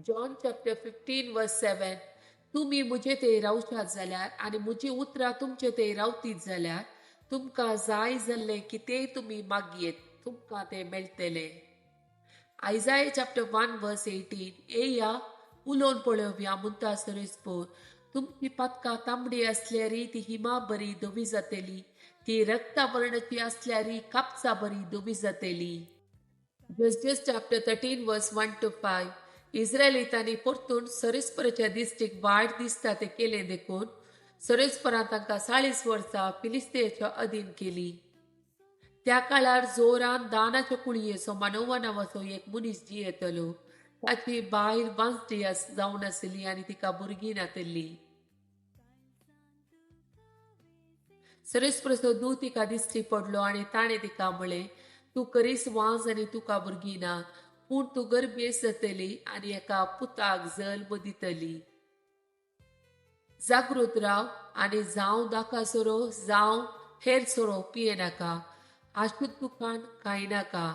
John chapter 15 verse 7, तुमी म्हजे ते रावशात जाल्यार आनी म्हजी उतरां तुमचे ते रावतीत जाल्यार तुमकां जाय जाल्लें कितेंय तुमी मागयेत, तुमकां तें मेळटलें. Isaiah chapter 1 verse 18, येया उलोवन पळोवया म्हणटा सरेस्पोर, तुमची पातकां तांबडी आसल्यारी ती हिमा बरी धवी जातली, ती रक्ता वर्णाची आसल्यारी कापसा बरी धवी जातली. Judges chapter 13 verse 1 to 5, इस्रायलितांनी परतून सरेस्पराच्या दिश्टीक वायट दिसता तें केलें देखून सरेस्परान तांकां 40 वर्सां फिलिस्तेच्या अधीन केली. त्या काळार जोरान दानाच्या कुळयेचो मानोवा नांवाचो एक मनीस जियेतलो. ताची बायल वांजटी जावन आसली आनी तिका भुरगीं नातली. सरेस्पराचो दूत तिका दिश्टी पडलो आनी ताणें तिका म्हळें, तूं करीस वांज आनी तुका भुरगीं ना, पूण तूं गर्भेस्त जातली आनी एका पुताक जल्म दितली. जागृत राव आनी जावं दाका सोरो जावं हेर सोरो पियेनाका, आशुद्ध दुकान खायनाका,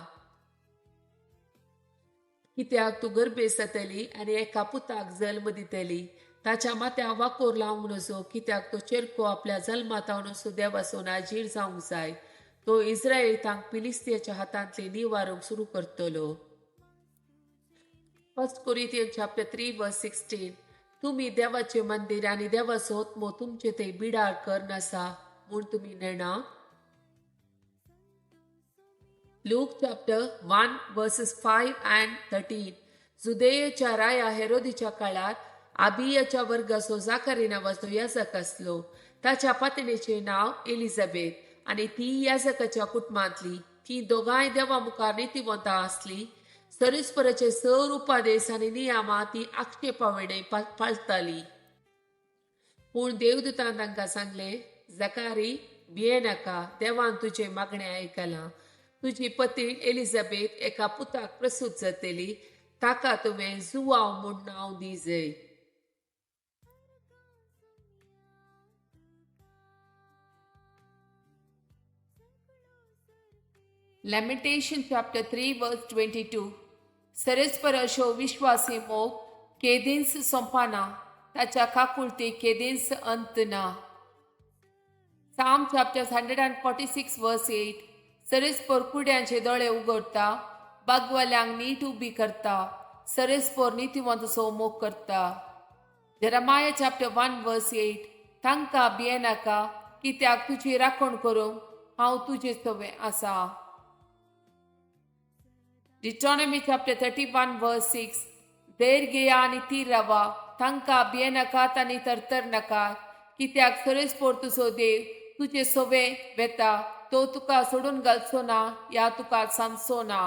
कित्याक तूं गर्भेस्त जातली आनी एका पुताक जल्म दितली. ताच्या माथ्या वाकोर लावंक नजो, कित्याक तो चेरको आपल्या जल्मांत असो देवाचो नाजीर जावंक जाय. तो इस्रायलितांक फिलिस्तियाच्या हातांतले निवारूंक सुरू करतलो. 1 Corinthians chapter 3 verse 16, तुमी देवाचें मंदीर आनी देवाचो आत्मो तुमचे ते बिडार करनासा म्हूण तुमी नेणा. Luke chapter 1 verses 5 and 13, जुदेयेच्या राया हेरोदीच्या काळार आबियाच्या वर्गाचो जाकारी नांवाचो याजक आसलो. ताच्या पत्नीचें नांव एलिझाबेथ आनी ती याजकाच्या कुटुंबांतली. ती दोगांय देवा मुखार नितीवंतां आसली. सरेस्पराचे सर उपादेस आनी नियमां ती आक्षेपावेणे पाळटाली. पूण देवदूतान तांकां सांगलें, जकारी भियेनाका, देवान तुजें मागणें आयकलां. तुजी पती एलिझाबेथ एका पुताक प्रसूत जातली, ताका तुवें जुवाव म्हूण नांव दी जाय. Lamentation chapter 3 verse 22, सरेस्पर अशो विश्वासी मोग केदींच सोंपना, ताच्या काकुळती केदींच अंत ना. Psalm chapter 146 verse 8, सरेस्पर कुड्यांचे दोळे उगडटा, बागवाल्यांक नीट उबी करता, सरेस्पर नितीवंताचो मोग करता. Jeremiah chapter 1 verse 8, तांकां भियेनाका, कित्याक तुजी राखण करूंक हांव तुजे सवें आसा. Deuteronomy chapter 31 verse 6, धैर्य घेया आनी थीर रावा, तांकां भियेनाकात आनी तरतर नाकात, कित्याक सरेस्पर तुजो देव तुजे सवें वेता, तो तुका सोडून घालचो ना या तुका सांगचो ना.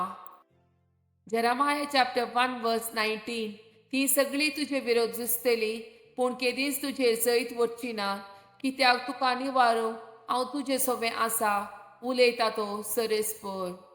Jeremiah chapter 1 verse 19, ती सगळी तुजे विरोध झुजतली, पूण केदींच तुजेर जैत वचची ना, कित्याक तुका निवारूंक हांव तुजे सवें आसा, उलयता तो सरेस्पर.